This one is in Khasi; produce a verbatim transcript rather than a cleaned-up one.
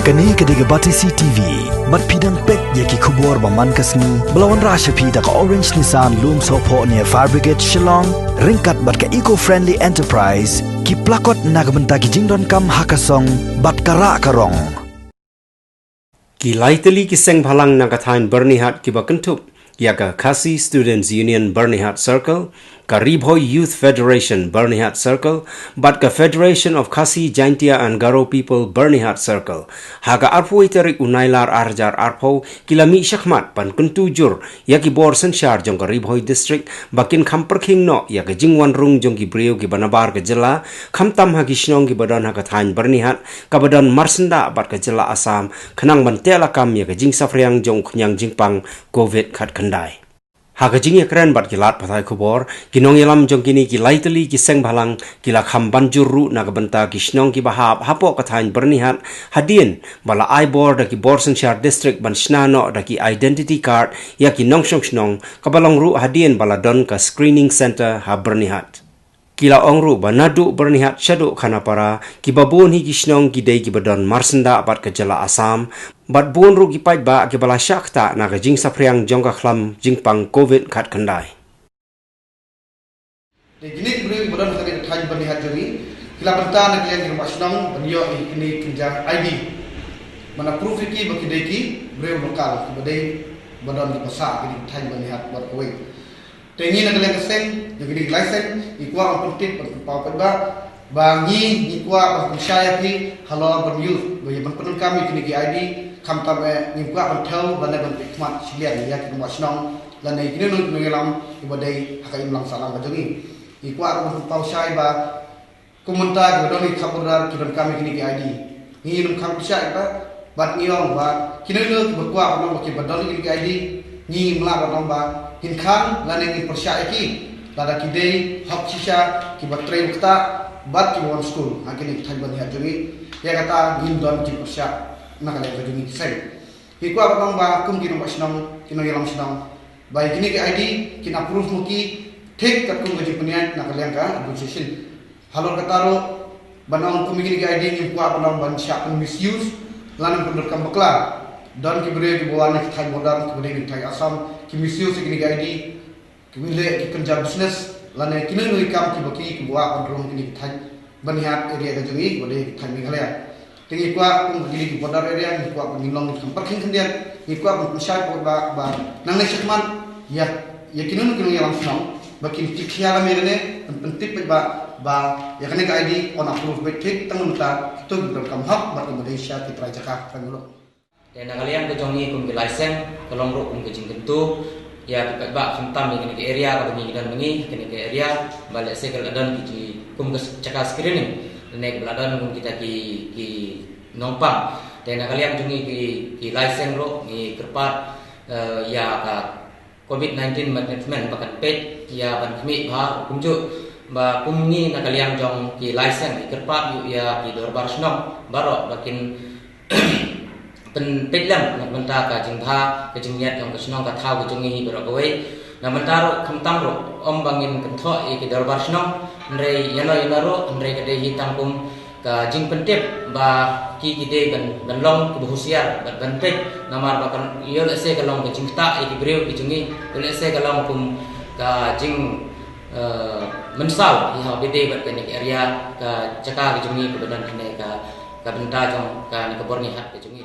Kane ka dei ka Batesi T V. Bad phi dang peit ïa ki khubor ba man ka sngi ba la wanrah sha phi da ka Orange Nissan Lumsohphoh near Fire Brigade Shillong, ryngkat bad ka Eco Friendly Enterprise, ki plakot na ka bynta ki jingdonkam ha ka song bad ka rah ka rong. Ki lai tylli ki seng bhalang na ka thaiñ Byrnihat kiba kynthup ïa ka Khasi Students Union Byrnihat Circle, ka Ri Bhoi Youth Federation Byrnihat Circle, bad ka Federation of Khasi Jaintia and Garo People Byrnihat Circle, ha ka arphew tarik u Nailar ar hajar arphew, ki la mih shakhmat ban kyntu jur ïa ki bor synshar jong ka Ri Bhoi District ba kin kham pyrkhing noh ïa ka jingwan rung jong ki briew kiba nabar ka jylla, khamtam ha ki shnong kiba don ha ka thaiñ Byrnihat, kaba don marsyndah bad ka jylla Assam, khnang ban teh lakam ïa ka jingsaphriang jong u khñiang jingpang Covid khatkhyndai. Ha ka jingïakren bad ki lad pathai khubor, ki nongïalam jong kine ki lai tylli ki seng bhalang ki la kham ban jur ruh na ka bynta ki shnong kiba hap hapoh ka thaiñ Byrnihat, hadien ba la ai bor da ki bor synshar district ban shna noh da ki identity card ïa ki nongshong shnong, kaba long ruh hadien ba la don ka screening center ha Byrnihat. Ki la ong ruh ba naduh Byrnihat shaduh Khanapara, kiba bun hi ki shnong ki dei kiba don marsyndah bad ka jylla Assam, bad bun ruh ki paidbah kiba la shah ktah na ka jingsaphriang jong ka khlam jingpang Covid khatkhyndai. Te kine ki briew kiba don ha kane ka thaiñ Byrnihat jong ngi, ki la bynta na ka liang ki rangbah shnong ban ïoh ïa kine ki kynja I D. Ban approve ïa ki ba ki dei ki briew local, kiba dei ba don kiba sah ha kane ka thaiñ Byrnihat bad kawei. Te ngi na ka liang ka seng, na kine ki lai seng, ngi kwah ban pyntip, ban pynpaw paidbah ba ngi, ngi kwah ban pynshai ïa phi halor ban use, ba ïa ban pyndonkam ïa kine ki I D, khamtam eh ngi kwah ban thew lane ban pynkhmat shiliang ïa ki rangbah shnong lane kine ki nongïalam kiba dei ha ka imlang sahlang ka jong ngi. Ngi kwah ban pynpaw shai ba kum mynta kiba don ki khap border ki donkam ïa kine ki I D. Ngi nym kham pyrshah ïa ki, bad ngi ong ba kine kiba kwah ban ong ba kiba don ïa kine ki I D, ngi ym lah ban ong ba ngin khang lane ngin pyrshah ïa ki. Lada ki dei hok shisha, kiba trei ktah bad kiba wan skul ha kine ki thaiñ Byrnihat jong ngi, ïa kata ngin don ki pyrshah na ka liang ka jong ngi ki seng. Ngi kwah ban ong ba kum ki nongba shnong, ki nongïalam shnong, ba ïa kine ki I D kin approve ma ki thik katkum ka jingpynïaid na ka liang ka administration. Halor kata ruh, ban ong kum ïa kine ki I D ngim kwah ban ong ban shah pyn misuse lane pyndonkam bakla. Don ki briew kiba wan na ki thaiñ border, kiba dei na ki thaiñ Assam, ki misuse ïa kine ki I D, ki leh ki kynja business lane kino kino ki kam kiba ki, kiba wan rung kine ki thaiñ Byrnihat area ka jong ngi, kiba dei ki thaiñ Meghalaya. Te ngi kwah kum kine ki border area, ngi kwah ban ngin long kham pyrkhing khyndiat, ngi kwah ban pynshai paidbah ba nangne shakhmat ïa, ïa kino kino ki nongïalam shnong ba kin tip khia lem ïa kane, ban pyntip paidbah ba ïa kane ka I D yn approve beit thik tang mynta, kito kiba donkam hok bad kiba dei sha ki trai jaka, trai muluk. Te na ka liang ka jong ngi kum ki lai seng, ka long ruh kum ka jingkyntu ïa ki paidbah khamtam ïa kine ki area kaba ngi don ma ngi, kine ki area ba lehse ka la don ki ji-, kum ka s-, jaka screening, ne ka la don kum kita ki, ki nongpang. Te na ka liang jong ngi ki, ki lai seng ruh ngi kyrpad, eh, ïa ka Covid nineteen management ba kan peit ïa ban khmih bha, kumjuh ba kum ngi na ka liang jong ki lai seng ngi kyrpad ïa ki dorbar shnong baroh ba kin pynpeit lem na ka bynta ka jingbha ka jingïaid jong ka shnong ka thaw ka jong ngi hi baroh kawei. Na ka bynta ruh khamtam ruh ym ba ngin kynthoh ïa ki dorbar shnong, hynrei ïano ïano ruh, hynrei ka dei hi tang kum ka jingpyntip ba ki, ki dei ban, ban long kiba husiar bad ban peit, namar ba kan ïoh lehse ka long ka jingktah ïa ki briew ki jong ngi, ïoh lehse ka long kum ka jing, eh, mynsaw ïa haba ïadei bad kane ka area, ka jaka ka jong ngi kaba don kane ka, ka bynta jong kane ka Byrnihat ka jong ngi.